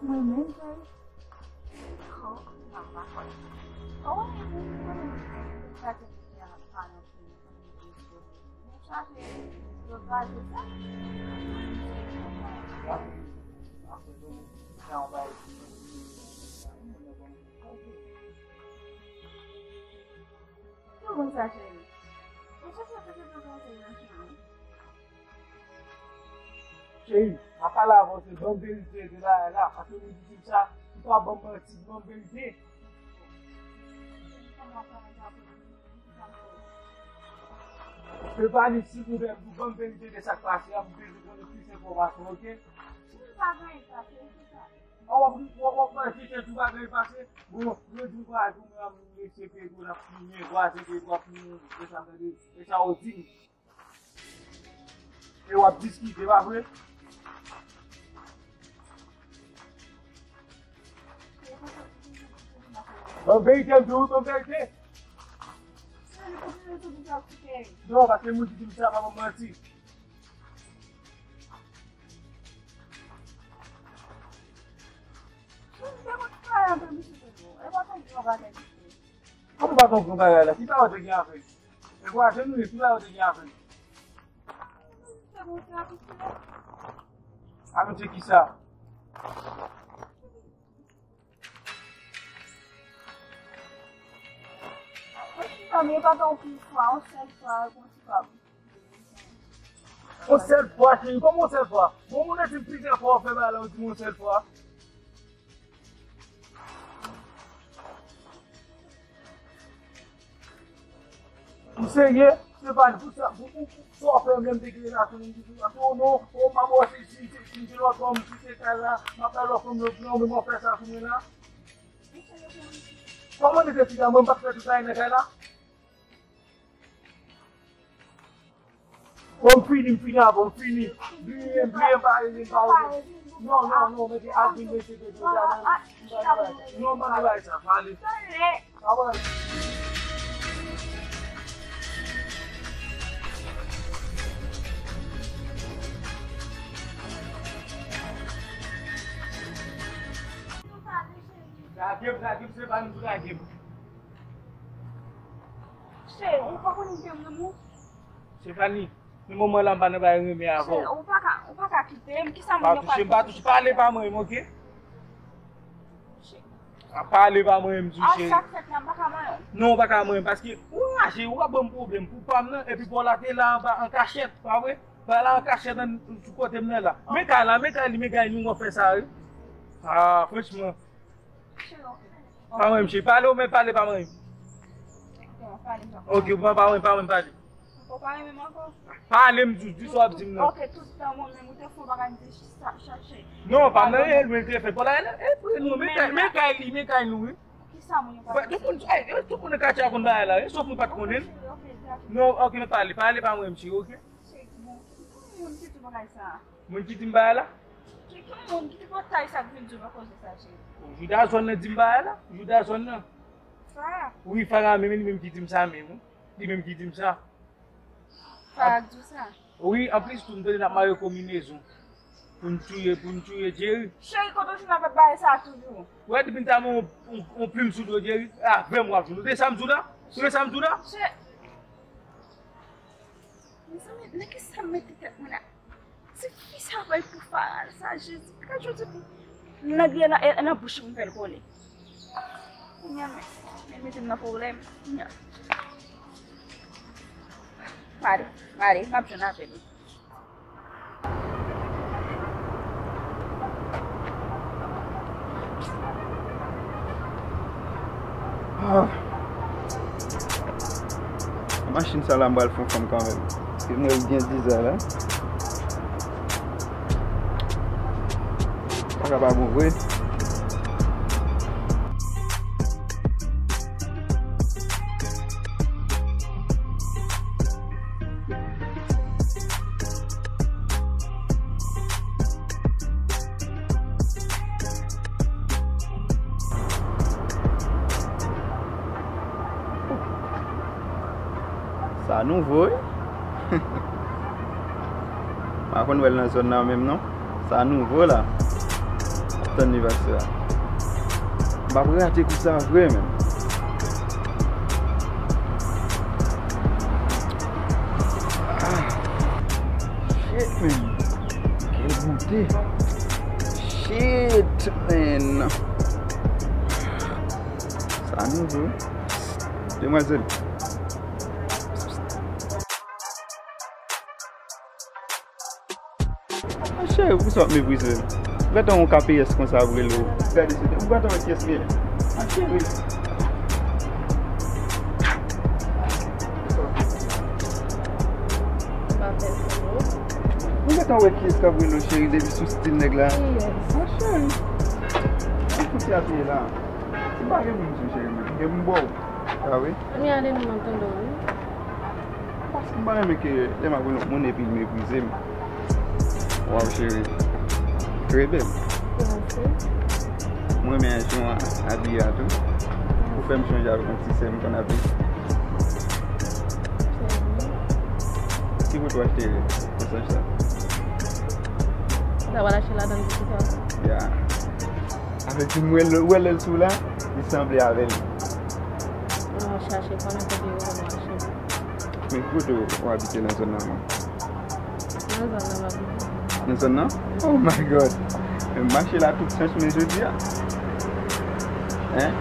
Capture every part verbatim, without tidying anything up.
Mwen menm, Jay? Oh, papa. Oh, mwen menm, mwen menm. Sa te fè a pa nan fini. Mwen chache yo kraze sa. Yo konn sa, cheri. Ou chache fè se pou konsèy nan cheri. Cheri, m ap pale avè w, se ban m verite de bagay la. Paske nou di sa, ou pa ban m manti, ban m verite. Stefani, silvouplè, ban m verite de sa k pase a, m bezwen konnen plis enfòmasyon, oke? Ou pa gen pase, se sa. An, w ap, w ap, w ap manje tèt ou pa gen pase. Bon, yo di m kwa, di m la, m mesye Pedro, l ap fini, kwa, se Pedro ap fini, se sa, se sa, w di m. E w ap diskite, pa vre? Ban verite, m di w, ban verite. Non, paske moun ki di m sa, pa ban manti. Kòman w pa konprann bagay la? Ki pawòl te gen avè l? E kwa, se nou ye, ki pawòl te gen avè l? Anonse kisa? Ann, e pa gen okenn fwa, yon sèl fwa, yon ti pa. Yon sèl fwa, cheri, kòman yon sèl fwa? Bon, moun nan di m plizyè fwa, ou fè bagay la, ou di m yon sèl fwa. Ou serye? Se pa pou sa, pou, pou, pou sa w fè menm de relasyon, m di pou sa. Oh non, oh, m ap wè si, si, si, si m te lòt bò, m kite kay la, m ap bay lòt fanm lòt non, men mwen fè sa pou mwen la. Kòman li te fini a mwen, m pa t fè tout bagay nan kay la? Bon, m fini, m fini avè w, m fini. Bliye m, bliye m, pa rele m, pa rele m. Non, non, non, mete al vin mete de dlo la. Non, m pa nan bagay sa, m ale. Pa wè. Lage m, lage m, se pa nou pou lage m. Cheri, ou pa konn gen m nan men w? Stefani, nan moman la, m pa nan bagay renmen avè w. Cheri, ou pa ka, ou pa ka kite m. Kisa moun yo pral touche m? Pa touche, pale pa manyen m, oke? Cheri. A pale pa manyen m, di w, cheri. A sa k fèt la, m pa ka manyen w. Non, ou pa ka manyen m, paske ou raje, ou ap ban m pwoblèm pou pa m nan, epi pa w la te la anba an kachèt, pa vre? Ba la an kachèt nan, sou kote m nan la. Men kay la, men kay li, men kay nou, w ap fè sa, wi. A, franchman. Pa mwen, msye. Pale ou men pale pa mwen. Ok, ou pa mwen, pa mwen pale. Ou pa renmen m ankò? Pale m di, di sa w ap di m nan. Ok, tout tan mwen menm, ou te fè yon bagay, m te chita chache. Non, pa nan reyèl, men l te fè. Bon, la, e, e, non, men kay, men kay li, men kay nou, wi. Kisa moun yo pa konn? Tout moun, e, tout moun nan katye a konn bagay la, wi, sòf nou pa t konnen l. Non, ok, men pale, pale pa mwen, msye, ok? Cheri, bon, ki moun ki di bagay sa? Moun ki di m bagay la? Ki, ki moun ki te pòtay sa k vin di w nan koze sa, cheri? Jouda zòn nan di m bagay la, jouda zòn nan. Fa? Wi, Fara menm, li menm ki di m sa menm, wi. Li menm ki di m sa. Fa k di w sa? Wi, anplis tou, m tande n ap mare konbinezon. Pou n touye, pou n touye Jerry. Cheri, kote w jwenn avèk bagay sa toujou? Ou wè, depi n ta met yon, yon, yon plim sou do Jerry, avè m w ap jwenn. Ou tande sa m di w la? Ou tande sa m di w la? Cheri. Mezanmi, nan kisa m mete tèt mwen la? Ti fi sa bay pou Fara sa, Jezi. Gad jan ti fi. Nèg li nan, nan bouch li pou m fè l kole. Kounye a, men, men mete m nan pwoblèm. Kounye a. Mare, mare, m ap jwenn avè l. Ah. Machin sa la, m pral fè fanm kanmenm. Paske m wè l gen diz an la. Sa ka pa bon vre. Sa nouvo, wi. M pa konn wè l nan zòn nan menm, non. Sa nouvo la. Ap tann li pase a. M p ap rate kou sa vre, menm. Ah. Shit, man. Kèl boute. Shit, man. Sa nouvo. Demwazèl. Cheri, poukisa w ap meprize m? Gentan yon K P S konsa ap rele w. Gade se ou gentan wè kiyès li ye. A cheri. Ou gentan wè kiyès k ap rele w cheri depi sou stil nèg la. A cheri. Ki kote ap ye la? Si m pa gen moun sou cheri, men gen m bò w. A wi. Ann ale non, m ap tande w wi. Paske m pa renmen ke lè m ap wè yon moun epi l meprize m. Waw, cheri. Trè bèl. Mèsi. Mwen renmen jan w abiye a tou. Ou fè m chonje avèk yon ti sè m konn abiye. Ki kote w achte kòsaj sa? Ou ta pral achte ladan l pou kisa? Ya. Sa vle di m wè lè, wè lè l sou la, li sanble avè l. Mwen chache konnen kote yo konn mache. Men ki kote w abite nan zòn nan, non? Nan zòn nan m abite. Nan zòn nan? Oh my God! Men mache la tout chans men jodi a. Hein?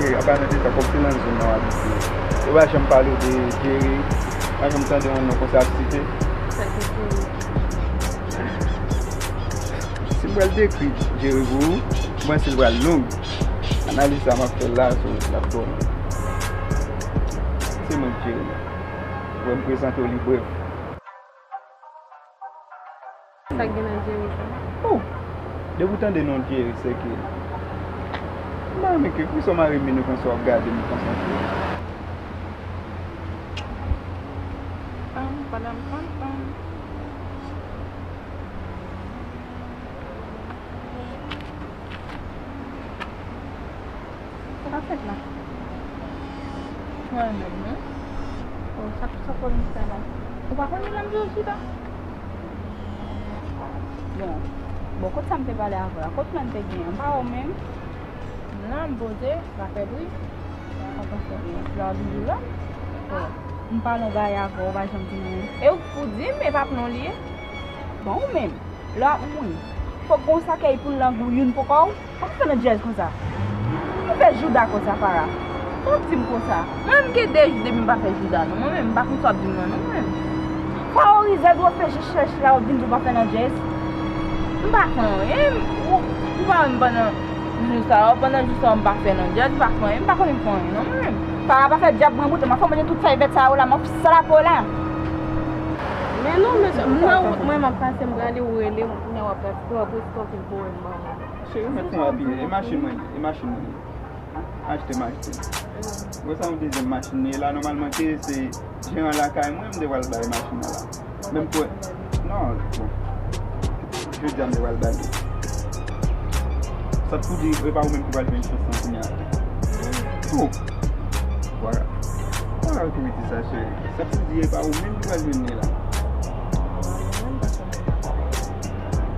E apa nan te sa kòm se nan zòn nan w abite. Yo pa janm pale w de Jerry. Pa janm tande yon non konsa ap site. Sa se Jerry. Si m pral dekri Jerry pou ou, m panse l pral long. Analiz sa m ap fè l la, so l ap bon. Se mwen k Jerry. Ou wè m prezante w li brèf. Sa k gen nan Jerry sa? Oh! Depi w tande non Jerry, se ke m pa renmen ke, poukisa w mare men nou konsa w ap gade m konsa? Pam, padam, pam, pam. Sa k ap fèt la? Mwen menm, non. Oh, sa k sot pou m chita la? Ou pa konn lè m toujou chita? Bon, bon, kot sa m te pale avè w la? Kot plan te gen? M pa wè w menm. M la, m poze, m pa fè bri. Sa w panse? Lè w toujou la. Oh, m pale yon bagay avè w, ou pa janm di m anyen. E ou k pou di m, e pa plan w li ye? Bon, ou menm. Lè w ap mouri, fòk gon sakèy pou lang ou youn pou kò w. Sa w fè nan djèz konsa? Sa w fè jouda konsa, Farah? Sa w ap di m konsa? Mwen menm gen de jou depi m pa fè jouda, non. Mwen menm, m pa konn sa w ap di m nan, non, mwen menm. Farah, ou rizèz, ou fè chèch la, w ap di m tou w pa fè nan djèz. M pa fè anyen. Ou, ou pa wè m pandan jou sa yo, pandan jou sa yo, m pa fè nan djèz, m pa fè anyen, m pa konnen m fè anyen, non, mwen menm. Farah, pa fè dyab mwen moute, m ap fè w manje tout fèy vèt sa yo la, m ap sal apre w la. Men non, mesye, m nan wout mwen, m ap pase, m prale, ou rele m, kounye a w ap pran plis tanpil pou wè m ban ou. Cheri, ou mèt fè w abiye, e machin mwen ye, e machin mwen ye. Achte m achte. Wè sa yon dezyèm machin li ye la, nòmalman te se jeran lakay mwen, m te pral bay machin nan la. Menm pou, non, bon. Jodi a m te pral bay li. Sa t pou di, e pa ou menm ki pral jwenn chans lan kounye a. Oh! Wara. Wara ki mete sa, cheri. Sa t pou di, e pa ou menm ki pral jwenn li la.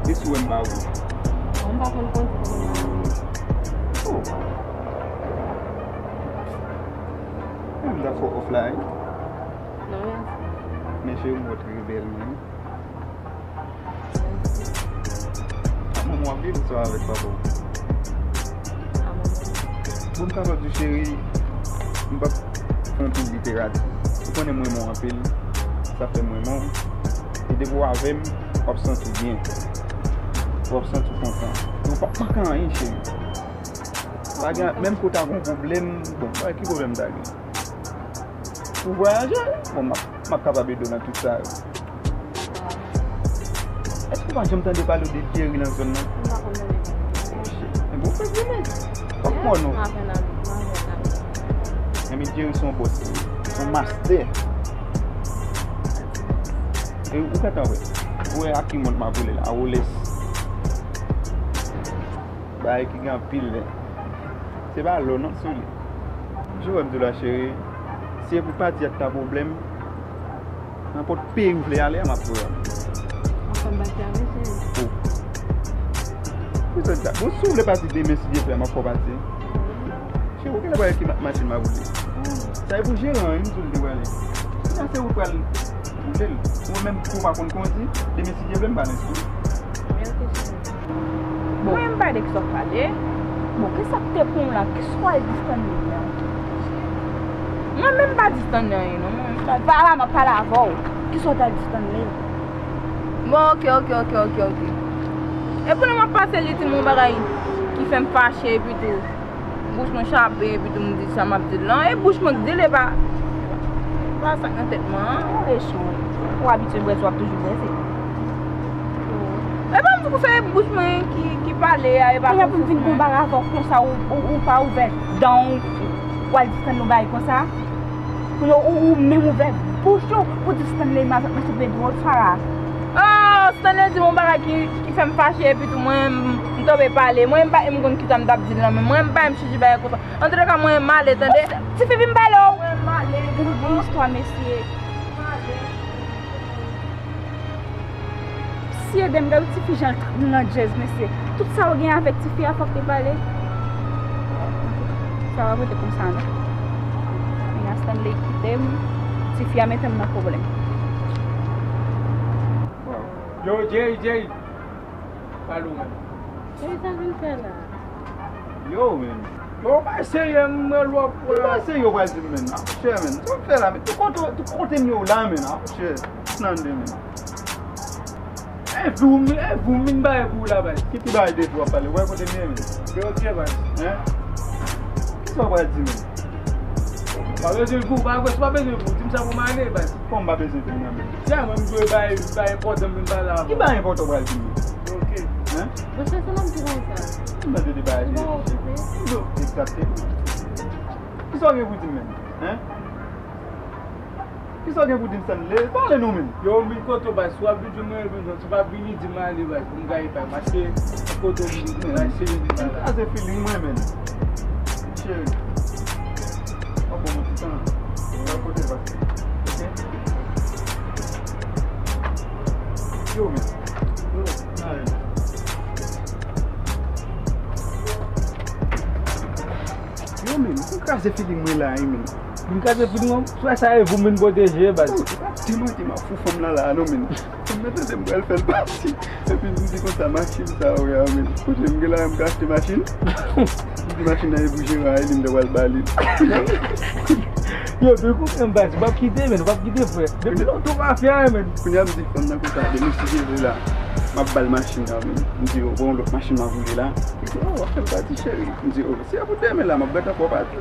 E si w wè m pa ou? Mwen pa konn kondisyon. Oh! Menm zafè off la, wi. Non, mèsi. Men cheri, ou trè bèl, menm. Ak manman w ap viv oswa avèk papa w? Pou m kapab di, cheri, m p ap fè anpil literati. Ou konnen m renmen w anpil, sa fè m renmen w. E depi w avè m, w ap santi w byen. W ap santi w kontan. E w p ap manke anyen, cheri. Pa gen, menm ke w ta gen yon pwoblèm, bon, pa ki pwoblèm m ta gen? Pou vwayaje, bon, m ap, m ap kapab ede w nan tout sa yo. Èske w pa janm tande pale de Jerry nan zòn nan? M pa konn tande pale. Monchè, enben w fèk vini. Fòk mò nou. M a fè nan, m a fè nan. Enben Jerry se yon bòs, se yon mastè. E ou gentan wè. Ou wè ak ki mont m ap woule la, Rolex. Bagay ki gen anpil lè. Se pa lò non sou li. Jewèm di w la cheri, si e pou pati ak ta pwoblèm, nenpòt peyi ou vle ale a, m ap voye w ale. Ansanm pati avè cheri. Oh. Ki sòt dat? Bon, si w vle pati demen, si Dye vle, m ap fè w pati. Cheri, ou genlè wè ki ma-, machin m ap woule. Sa e pou jeran an, wi, m di w li te prale. Kounya se ou pral woule l. Ou menm, kou w pa konn kondi, demen si Dye vle, m pa nan espri. Mwen, m pa de kisa w pale. Bon, kisa k te pran w la? Kisa w al di Stanley a? Mwen menm pa di Stanley anyen non. Mwen, m pa di. Pa la, m ap pale avè w. Kisa w t al di Stanley? Bon, oke, oke, oke, oke, oke. E pandan m ap pase, li di m yon bagay ki fè m fache, epi tou, bouch mwen chape, epi tou m di sa m ap di l lan. E bouch mwen k di l, e pa, pa sa k nan tèt mwen an. Ou rechon. Ou abitye brèze, w ap toujou brèze. E pa m di w se bouch mwen ki, ki pale a, e pa konsyans mwen. Kounya pou m vin konbare avè w konsa, ou, ou, ou pa ouvè dan w, w al di Stanley yon bagay konsa. Kounye a ou, ou menm ouvè bouch ou pou di Stanley ma-, mache plen dwòl sa la. Oh, Stanley di m yon bagay ki, ki fè m fache, epi tou mwen, m, m tonbe pale. Mwen, m pa menm konn kisa m t ap di l lan, men mwen, m pa menm chèche bagay konsa. Antouka, mwen, m ale, tande. Tifi, vin m pale w. Mwen, m ale. Vin, vin istwa, mesye. M ale. Si ede m gade tifi jan l trap nan djèz, mesye. Tout sa w gen avèk tifi a, fòk te pale. Sa pa pote konsa, non. Kounya Stanley kite m, tifi a mete m nan pwoblèm. Yo, Jay, Jay. Pale w menm. Kisa w vin fè la? Yo, men. Yo, bay serye, m wè lòt. Ki bay serye w pral di m, men? Ah, monchè, men. Sa w fè la, men? Tout kote, tout kote m ye w la, men. Ah, monchè. Nan de, men. E vou, e vou, m vin bay pou w la, bay. Ki ti bay de vou w ap pale? Ou wè kote m ye, men? Yo, ok, bay. Hein? Kisa w pral di, men? Pa bezwen pou, pa bezwen pou, di m sa pou m ale, bay. Kòman pa bezwen pou nan men? Se a mwen m dwe bay, bay enpòtan m vin pale avè w. Ki bay enpòtan w pral di m? Ok. Hein? Monchè, se nan m di konsa. M nan de bagay. Ou pa okipe. Yo, egzakteman. Kisa w gen pou di m menm? Hein? Kisa w gen pou di m, Stanley? Pale non menm. Yo, m vin kote w, bay. Si w ap vin jwenn mwen, vin jwenn. Si w pa vini, di m ale, bay. Pou m gaye, bay. Mache kote w vin, bay. Se vin pale. Kraze feeling mwen, menm. Cheri. Mwen pran yon ti tan. Mwen kote l pase. Ok? Yo, men. Yo, mare. Yo, men, pou kraze feeling mwen la, wi, men. Pou m kraze feeling mwen, swa sa e vou m vin pwoteje, baz. Ou pa demante m ap fou fanm lan la, non, men. Fanm nan tande m pral fè l pati. Epi m di konsa, machin sa yo ya, men. Kote m gen la, m ka achte machin? M di machin nan e pou Jera, e li m ta pral ba li. Yo, te konprann baz, w p ap kite, men, w p ap kite, frè. Depi lontan w pa fè anyen, men. Kounye a m di fanm nan konsa, demen si Dye vle la, m ap ba l machin nan, men. M di, yo, bon, lòt machin m ap woule la. Li di, oh, w ap fè m pati, cheri. M di, oh, si a pou demen la, m ap bat ankò pati.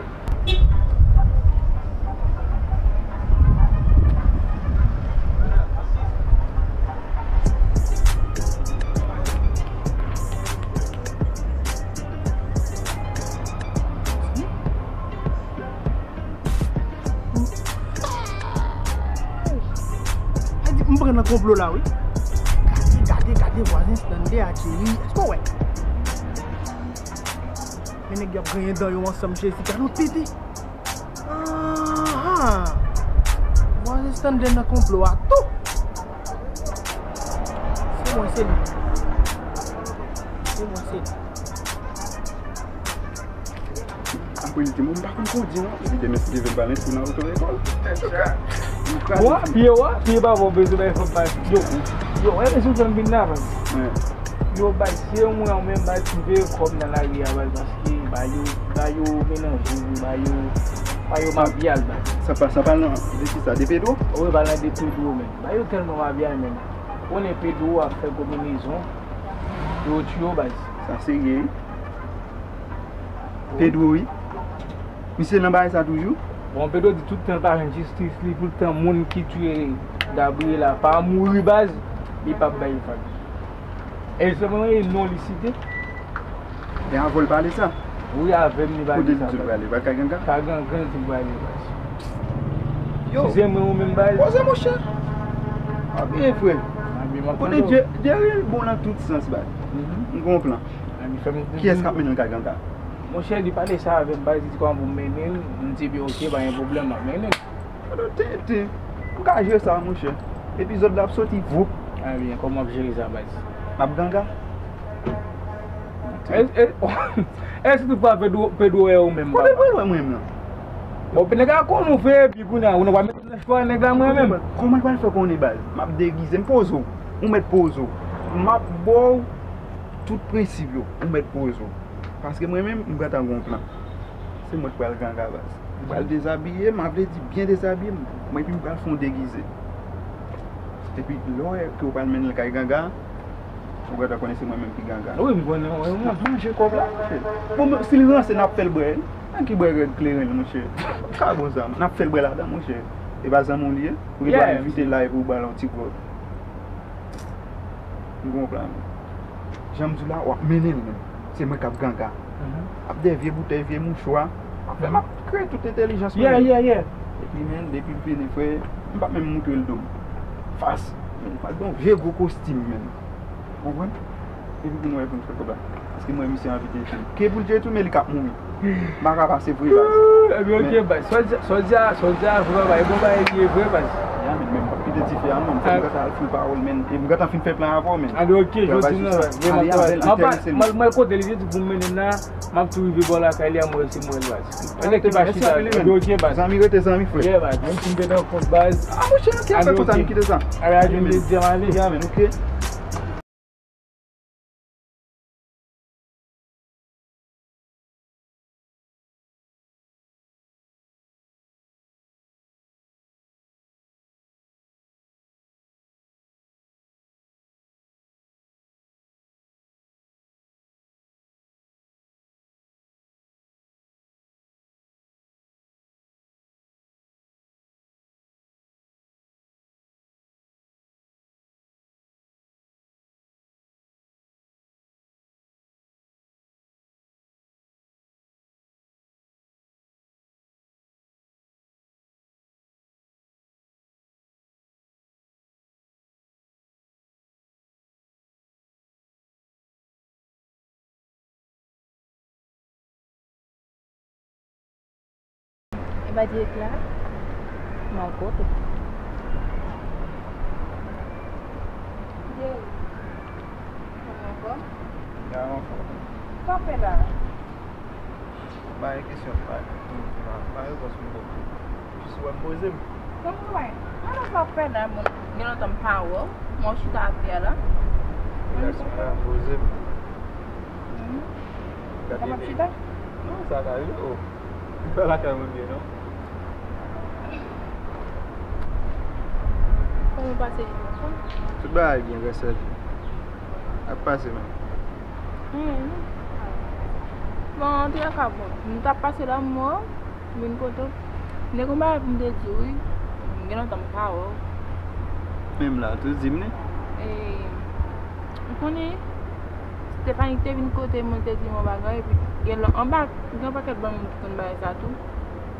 Sa di, m pran nan konplo la, wi. Gade, gade, gade vwazen Stanley a, cheri. Èske w wè? Men nèg y ap griyen dan yo ansanm, Jezi, gade yon tete. Aha! Vwazen Stanley nan konplo a tou. Se mwen, se li. Se mwen, se li. Apre li di, mwen m pa konn kondi non. Li di, men si Dye vle m pral enskri nan oto ekòl. Antouka, m kraze. Bon, pye w a, pye papa w bezwen bay fanm bay. Yo, yo, wè, men sou zòn vin la, man. Yo, bay, se mwen, mwen, bay, m veye kòb nan lari a, bay, paske Ba yo, ba yo menanje, ba yo, ba yo mabyal, ba. Sa pa, sa pa nan de ki sa, de Pedro? Wi, ba nan de Pedro, men. Ba yo tèlman mabyal, men. Konnen Pedro ap fè konbinezon, yo tiyo, baz. Sa serye, wi. Pedro, wi. Misye nan bagay sa toujou? Bon, Pedro di tout tan l pa jwenn jistis li, tout tan moun ki tiye Gabriela pa mouri, baz, li p ap bay fag. E sèlman e non li site. E avè w l pale sa? Wi, avè m li pale sa. Kote li di l prale? Pral kay Ganga? Kay Ganga li di l prale, baz. Yo. Si se mwen ou menm, baz. Poze, monchè. A byen, frè. A byen, m ap tande w. Jerry bon nan tout sans, baz. Mhm. M gon plan. Kiyès k ap mennen l kay Ganga? Monchè, li pale sa avè m, baz, li di kòman pou m mennen l, m di byen, oke, pa gen pwoblèm, m ap mennen l. Tenten, m ka jere sa, monchè. Epizòd la ap soti, voup. A byen, kòman w ap jere sa, baz? M ap Ganga. E, e, èske tout fwa Pedro, Pedro wè ou menm, papa? Kote l pral wè mwen menm nan? Bon, nèg la konn ou, frè, epi kounye a, ou nan pa met nan chwa nèg la, mwen menm. Kòman l pral fè konnen, baz? M ap degize, m poze w. Ou mèt poze w. M ap ba w tout prensip yo. Ou mèt poze w. Paske mwen menm, m gentan gon plan. Se mwen k pral Ganga, baz. M pral dezabiye, m ap vle di byen dezabiye m. Mwen epi m pral fè yon degize. Epi lè w wè ke w pral mennen l kay Ganga, ou gentan konnen se mwen menm ki Ganga. Wi, m konnen, wi, wi. N ap manje kòb la, monchè. Bon, men si l ranse, n ap fè l bwè. Nan ki bwè rèd kleren l, monchè? Ka bon sa, n ap fè l bwè ladan, monchè. E pa zanmi w li ye? Ou gen dwa envite l la epi w ba l yon ti gwòg. M gon plan, men. Jan m di w la, w ap mennen l, men. Se mwen k ap Ganga. Mhm. Ap de vye boutèy, vye mouchwa. Ap fè m ap kreye tout entèlijans mwen. Yeah, yeah, yeah. Epi, men, depi m vini, frè, m p ap menm moutre l do m. Fas. Men, m pral gen yon vye gwo kostim, men. Ou konprann? Epi pou nou wè pou nou fè kòb la. Paske mwen, misye anvi tete m. Ke pou l tete tou, men li k ap mouri. M pa ka pase vre, baz. Ebyen, oke, baz. Sa w di a, sa w di a, sa w di a, vre, baz. E bon, baz, li ye vre, baz. Ya, men, men, m p ap kite dife a, non. M fè m gentan al fou pawòl, men. E m gentan fin fè plan avè w, men. Anben, oke, jodi nan, ale avè l, enterese l. Mwen, mwen kote li te di pou m mennen l la, m ap tou rive bò lakay li a, mwen se mwen, baz. Mwen te pa chita, ebyen, oke, baz. Zanmi rete zanmi, frè. Yeah, baz. Menm si m te nan kont, baz. A, monchè, oke, fè konsa, nou kite sa. Ale, ale, oke. E pa dirèk la? Mal kote. Jerry, kòman ankò? Sa ankò. Sa w fè la? Bay kesyon, bay, bay repons pou mwen. Jis wè m poze m. Kòman w wè? Mwen nan sa w fè la, mwen gen lontan m pa wè w. Mwen chita atè a la. Relax, mwen la, poze m. Mhm. Ou kapab chita? Non, sa ka rive, oh. M pa lakay mwen byen, non. Kòman w pase jounen sa? Tout bagay byen, grasavye. Ap pase, men. Hmm. Bon, antoulèka, bon, m t ap pase la, m wè w, m vin kote w. M te gon bagay pou m te di w, wi. M gen lontan m pa wè w. Menm la tou, di m li. E, ou konnen, Stephanie te vin kote mwen, te di m yon bagay, epi gen lò, anba, gen yon pakèt bann moun ki konn bagay sa tou.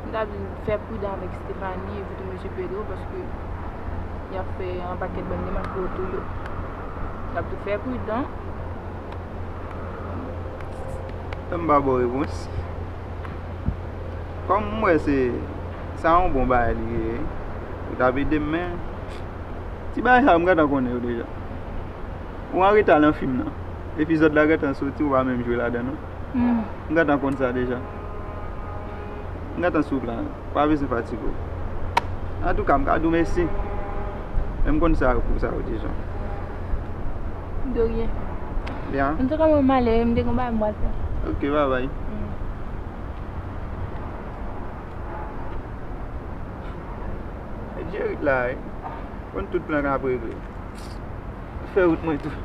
M ta vin fè pridan avèk Stephanie, epi tou mesye Pedro, paske y ap fè yon pakèt bann demach pou yo touye w. Y ap tou fè pridan. Fè m pa ba w repons. Kòm m wè se, sa yon bon bagay li ye, ou t ap ede m, men ti bagay sa yo m gentan konnen yo deja. Ou an reta nan fim nan. Epizòd la gentan soti, ou pa menm jwe ladan non. Hmm. M gentan konn sa deja. M gentan sou plan. Pa bezwen fatige w. Antouka, m ka di w mèsi. Men m konn sa yo pou sa yo deja. De rien. Byen. Antouka, mwen m ale, m te gen bagay m pral fè. Ok, babay. Hmm. Jerit la wi. Konn tout plan k ap regle. Fè wout mwen tou.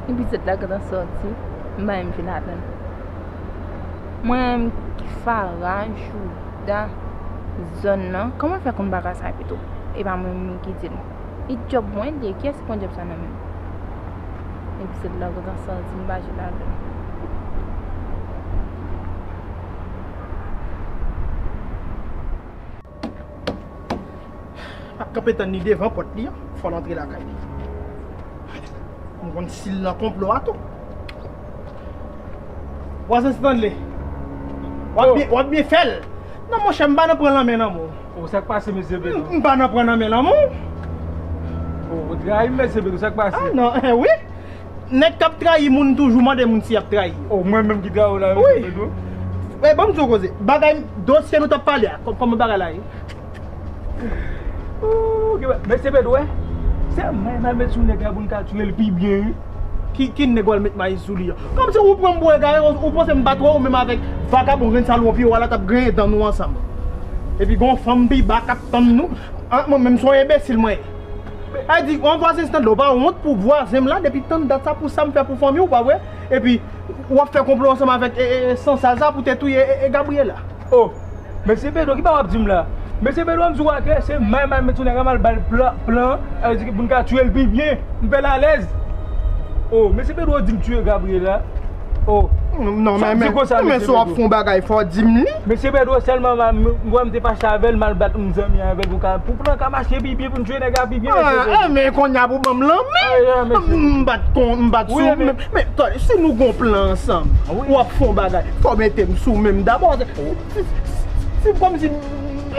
Epi zèt la gentan sòti, m pa menm fin atann. Mwen menm, Farah, Jouda, zòn nan, kòman l fè konn bagay sa pito? E pa mwen menm ki di l. E djòb mwen li ye, kiyès ki pran djòb sa nan men m? Epi zèt la gentan sòti, m pa jwe ladan. Ap kanpe tann li devan pòt li an, fò l antre lakay li. M konn si l nan konplo a tou. Vwazen Stanley, w ap byen, w ap byen fè l. Non, monchè, m pa nan pran lanmen nan men w. O, sa k pase, mesye Pedro? M, m pa nan pran lanmen nan men w. O, ou trayi m, mesye Pedro, sa k pase? Ah, non, eh, wi. Nèg k ap trayi moun toujou mande moun si y ap trayi yo. O, mwen menm ki trayi w la, mesye Pedro? Wi. E, ban m di w koze. Bagay, dosye nou t ap pale a, kò-, kòman bagay la ye? O, ki ba-, mesye Pedro, wè. Se mwen m al met sou nèg la pou n ka tiye l pi byen, wi. Ki, ki nèg w al met mayi sou li an? Kòmsi ou pran m pou egare, ou, ou panse m pa t wè ou menm avèk vagabon grenn salopri w la t ap griyen dan nou ansanm. Epi gon fanm pi ba k ap tann nou. An, mwen menm se yon enbesil mwen ye. A di, yon vwazen Stanley, ou pa wont pou vwazen m la, depi tann dat sa, pou sa m fè pou fanmi w, pa vre? Epi, w ap fè konplo ansanm avèk, e, e, e, sansal sa pou te touye, e, e, Gabriela. O, mesye Pedro, ki bagay w ap di m la? Mesye Pedro, m di w a ke se may may met sou nèg la, m al ba l plan, plan, e, di pou n ka tiye l pi byen, m fè l alèz. O, mesye Pedro di m tiye Gabriela. O, non, men, men, men si w ap fè yon bagay, fò w di m li. Mesye Pedro, sèlman m, m, m, m te fache avè l, m al bat yon zanmi avè l pou ka, pou plan ka mache pi byen, pou n tiye nèg la pi byen, mesye Pedro. Ah, men kounye a pou ban m lanmen. M bat kon, m bat sou, men, men, tande, si nou gon plan ansanm, w ap fè yon bagay, fò w mete m sou men m dabò. Si, si, si, kòmsi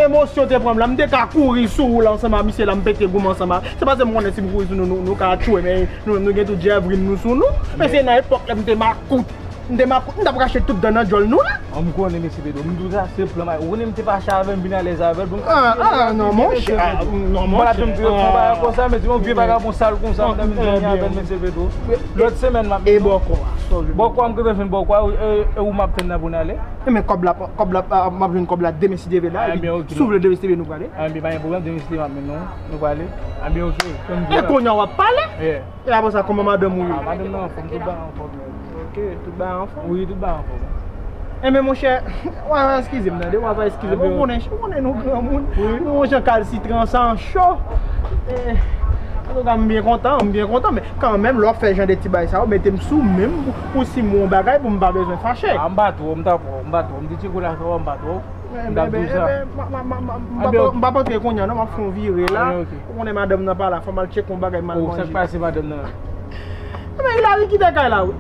emosyon te pran m la, m te ka kouri sou ou la ansanm a misye la, m pete gou m ansanm a. Se paske m konnen si m kouri sou nou, nou, nou ka tchwe, men nou, nou gen tout jèvrin nou sou nou. Men se nan epòk lè m te makout. M te makout, m t ap rache tout dan nan djòl nou la. An, m konnen, mesye Pedro. M di w sa, se plan may. Ou konnen m te fache avè l, m vin alèz avè l, pou m ka... Ah, ah, non, monchè. Ah, non, monchè. M pa t janm te fè yon bagay konsa, mesye, yon vye vagabon sal konsa, m t ap vin zanmi avè l, mesye Pedro. Lòt semèn, m ap... E bòkò a? Bòkò a, m gentan jwenn bòkò a, e, e ou m ap tann nan pou n ale. E men kòb la, kòb la, ah, m ap jwenn kòb la demen si Dye vle la, epi si w vle demen si Dye vle nou prale. Ah, byen, pa gen pwoblèm, demen si Dye vle nou, nou prale. Ah, byen, oke. E kounye a w ap pale? E apre sa, kòman madanm ou ye? Ah, madanm nan anfòm, tout bagay anfòm. Ok, tout bagay anfòm? Wi, tout bagay anfòm. Enben, monchè, w a eskize m, tande, w a eskize m. Ou konnen, ou konnen nou granmoun, nou yon jan kalsitran, san cho. E, antouka, m byen kontan, m byen kontan, men kanmenm, lè w ap fè jan de ti bagay sa yo, mete m sou men m pou, pou si m wè yon bagay pou m pa bezwen fache. Ah, m pa twò, m ta fò, m pa twò, m di ti kou la fè w, m pa twò. M t ap di w sa. M p ap antre kounye a non, m ap fè yon vire la. Ou konnen madanm nan pa la, fò m al tcheke yon bagay m al manje. O, sa k pase madanm nan? Enben, Hilary kite kay la, wi.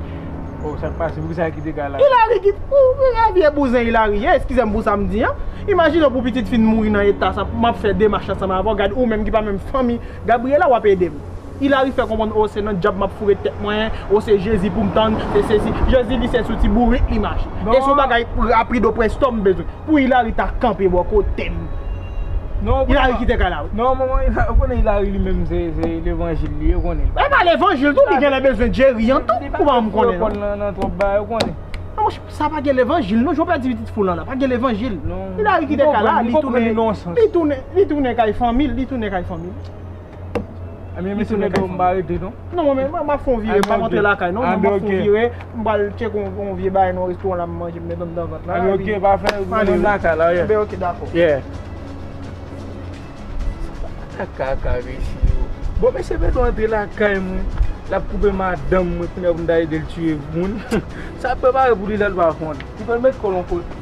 O, sa k pase? Poukisa l kite kay la? Hilary kite, ou, ou, vye bouzen Hilary ye, eskize m pou sa m di an. Imajine w pou pitit fi n mouri nan eta sa, m ap fè demach ansanm avè w, gade ou menm ki pa menm fanmi Gabriela, w ap ede m. Hilary fè konprann, o, se nan dyab m ap foure tèt mwen, o, se Jezi pou m tann, se sesi. Jezi, li, se sou ti bourik li mache. E se yon bagay rapido presto m bezwen. Pou Hilary ta kanpe bò kote m. Hilary kite kay la, wi. Non, manman, ou konnen Hilary li menm, se, se levanjil li ye, ou konnen. E pa levanjil tou, li genlè bezwen Jerry an tou, ou pa menm konnen, non. Nan, nan twòp bagay, ou konnen. Non, monchè, sa pa gen levanjil, non, jan w pèdi pitit foul lan la, pa gen levanjil. Hilary kite kay la, li tounen, li tounen, li tounen kay fanmi l, li tounen kay fanmi l. Ebyen, mesye Pedro, m pa rete, non. Non, men, m ap fè yon vire, m p ap antre lakay, non. M ap fè yon vire, m pral tcheke yon, yon vye bagay nan yon restoran la, m manje, m met anndan vant la. Ebyen, oke, pafè, m lakay la, yeah. Ebyen, oke, dakò. Yeah. Sa pa ta kaka, mesye yo. Bon, mesye Pedro antre lakay mwen, l ap koupe madanm mwen, kounye a pou m ta ede l tiye moun. Sa prepare pou li lè l pa fon. Li pral met kò l yon kote.